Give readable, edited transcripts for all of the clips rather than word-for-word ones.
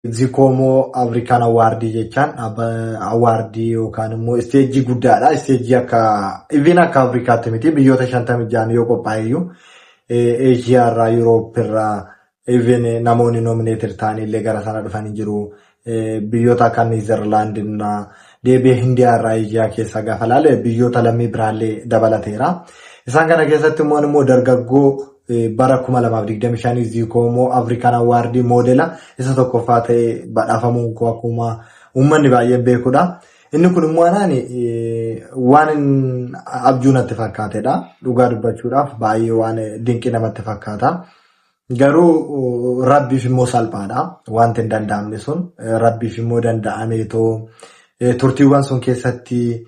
Zikomo African Award jechaan award yookaan immoo stage guddaadha. Stage akka even akka Afrikaatti miti, biyyoota 56 yoo qophaa'e iyyuu Eeshiyaa irraa, Yuuroop irraa even namoonni nominated ta'anii illee gara sana dhufanii jiru. Biyyoota akka Niizerlaand irraa, deebi'ee Hindiyaa irraa, Eeshiyaa keessaa gaafa ilaale biyyoota lammii biraallee dabalateera. Isaan kana keessatti immoo dargaggoo bara 2025 Zikomo African Award moodela isa tokkoffaa ta'e badhaafamuun koo akkuma uummanni baay'een beekudha. Inni kun immoo anaan waan abjuu natti fakkaatedha. Dhugaa dubbachuudhaaf baay'ee waan dinqii namatti fakkaata. Garuu rabbiif immoo salphaadha. Wanti hin danda'amne sun rabbiif immoo danda'ameetoo turtiiwwan sun keessatti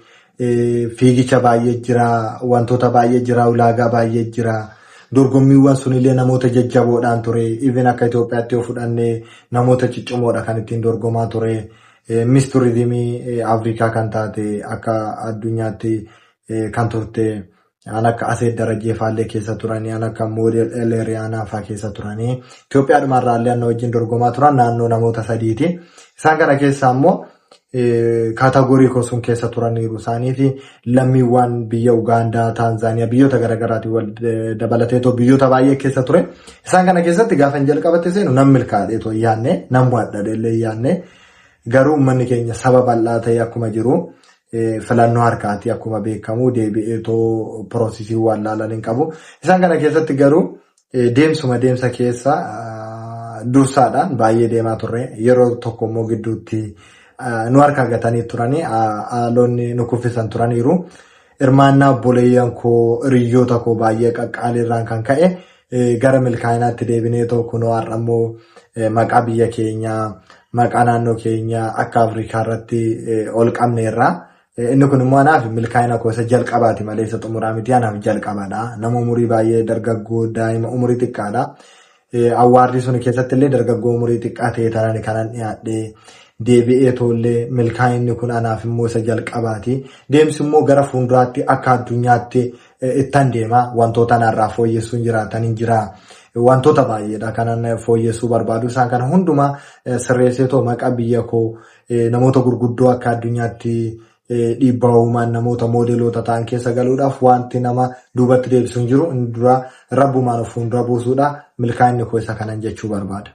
fiigicha baay'ee jira, wantoota baay'ee jira, ulaagaa baay'ee jira. Dorgommiiwwan sunillee namoota jajjaboodhaan ture. Even akka Itoophiyaatti yoo fudhanne namoota ciccimoodha kan ittiin dorgomaa ture. Miss Tourism Afrikaa kan taate, akka addunyaatti kan turte, an akka Aseet Darajjee faallee keessa turanii, an akka Moodel Eleriyaanaa fa'aa keessa turanii, Itoophiyaadhuma irraallee anna wajjin dorgomaa turan naannoo namoota sadiiti. Isaan kana keessaa immoo category koo sun keessa turaniiru isaanii fi lammiiwwan biyya Ugaandaa, Taanzaaniyaa, biyyoota garaagaraatiin wal dabalateetoo biyyoota baay'ee keessa ture. Isaan kana keessatti gaafa hin jalqabatte seenu nan milkaa'eetoo yaanne, nan mo'adhadheellee yaanne, garuu uummanni keenya saba bal'aa ta'e akkuma jiru filannoo harkaati akkuma beekamu deebi'eetoo process waan laalan hin qabu. Isaan kana keessatti garuu deemsuma deemsa keessa dursaadhaan baay'ee deemaa turre. Yeroo tokko immoo gidduutti nu harkaa gatanii turanii, haalonni nu kuffisan turaniiru. Hirmaannaa obboleeyyan koo, hiriyoota koo baay'ee qaqqaaliirraan kan ka'e gara milkaa'inaatti deebinee kunoo har'a immoo maqaa biyya keenyaa, maqaa naannoo keenyaa akka Afrikaa irratti ol qabneerra. Inni kun immoo anaaf milkaa'ina koo isa jalqabaati malee isa xumuraa miti, anaaf jalqabadha. Nama umurii baay'ee dargaggoo, daa'ima umurii xiqqaadha. Award sun keessatti illee dargaggoo umurii xiqqaa ta'e tanaan kanan dhiyaadhee deebi'ee tollee milkaa'inni kun anaaf immoo isa jalqabaati. Deemsi immoo gara fuulduraatti akka addunyaatti ittan deema. Wantoota narraa fooyyessuun jiraatan hin jira. Wantoota baay'eedha kanan fooyyessuu barbaadu. Isaan kana hundumaa sirreesseetoo maqaa biyya koo namoota gurguddoo akka addunyaatti dhiibbaa uumaan namoota moodeloota ta'an keessa galuudhaaf wanti nama duubatti deebisu hin jiru. Inni dura rabbumaan of fuuldura buusuudha. Milkaa'inni koo isa kanan jechuu barbaada.